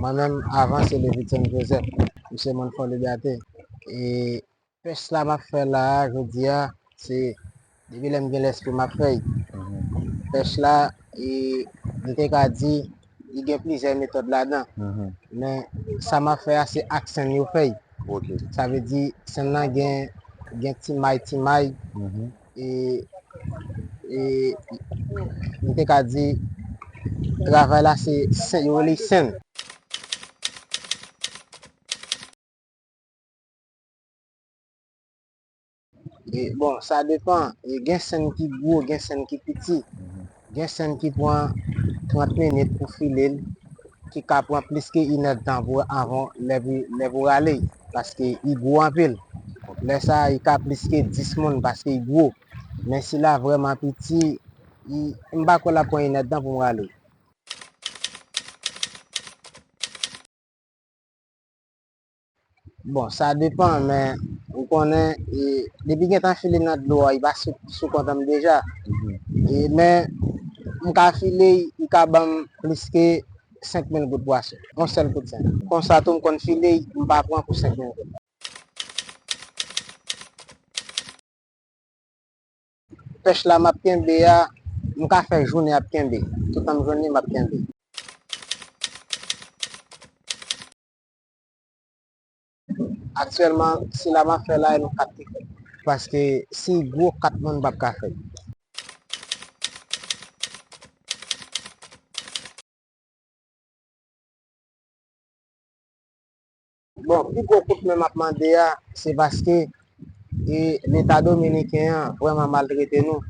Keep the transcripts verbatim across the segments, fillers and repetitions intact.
Mwen menm, avan, se Levidson Joseph, m se Montfort Liberté. E pèch la m ap fè la a, jodi a, se depi lè m gen lespri, m ap fè l. Pèch la, e, m te ka di, li gen plizyè metòd ladan. Men sa m ap fè a, se ak sèn yo fè l. Sa vle di, sèn nan gen, gen ti may, ti may. E, e, m te ka di, travay la, se sèn, yo rele sèn. E, bon, sa depann. E, gen sèn ki gwo, gen sèn ki piti. Gen sèn ki pran trant minit pou file l, ki ka pran plis ke inèdtan pou, avan lè pou, lè pou rale, paske li gwo anpil. Lè sa a, li ka plis ke dis moun, paske li gwo. Men sila vrèman piti, li, m pa kwè l ap pran inèdtan pou m rale. Bon, sa depann, men ou konnen, e, depi gentan file nan dlo a, li pa sou, sou kont an m deja. E, men, m ka file, li ka ban m plis ke senk mil goud pwason. Yon sèl kout sèn. Konsa tou, m konn file, m pa pran pou senk mil goud. Pèch la m ap kenbe a, m ka fè jounen ap kenbe. Toutan m jwenn li, m ap kenbe. Aktyèlman, sila m ap fè la, e nou kat ki fè. Paske si gwo, kat moun p ap ka fè. Bon, pi gwo kout men m ap mande a, se paske, e, Leta dominiken an vrèman maltrete nou.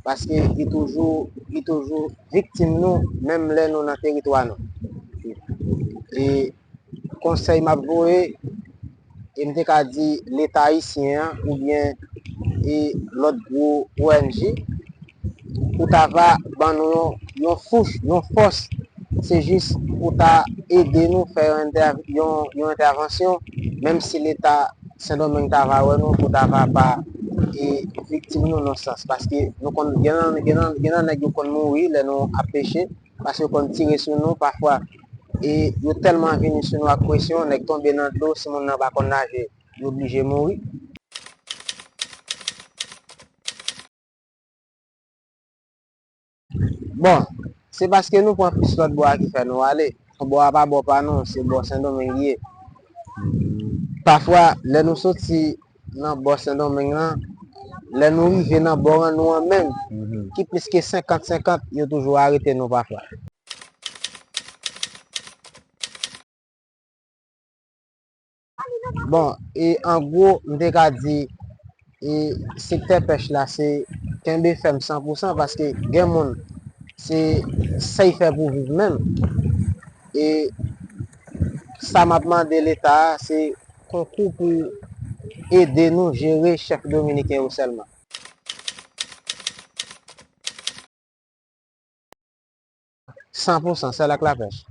Paske li toujou, li toujou viktim nou, menm lè nou nan teritwa nou. E konsèy m ap voye, e m te ka di Leta ayisyen an, oubyen, e, lòt gwo O N G, pou ta va ban nou yon, yon fouch, yon fòs. Se jis pou ta ede nou fè yon entè-, yon, yon entèvansyon, menm si Leta Sendomeng ta va wè nou, pou ta va pa, e, viktim nou nan sans. Paske nou konn, gen nan, gen nan, gen nan nèg yo konn mouri lè nou ap peche, paske yo konn tire sou nou, pafwa, e yo tèlman vini sou nou ak presyon, nèg tonbe nan dlo, si moun nan pa konn naje, li oblije mouri. Bon, se paske nou pran plis lòt bò a ki fè nou ale. Bò a pa bò pa nou, se bò Sendomeng li ye. Pafwa, lè nou soti nan bò Sendomeng lan, lè nou rive nan bò an nou an menm, ki plis ke senkant senkant, yo toujou arete nou pafwa. Bon, e an gwo, m te ka di, e sektè pèch la, se kenbe fèm san pou san, paske gen moun, se sa y fè pou viv menm. E sa m ap mande Leta a, se konkou pou ede nou jere chèf dominiken yo sèlman. San pou san, sèl ak lapèch.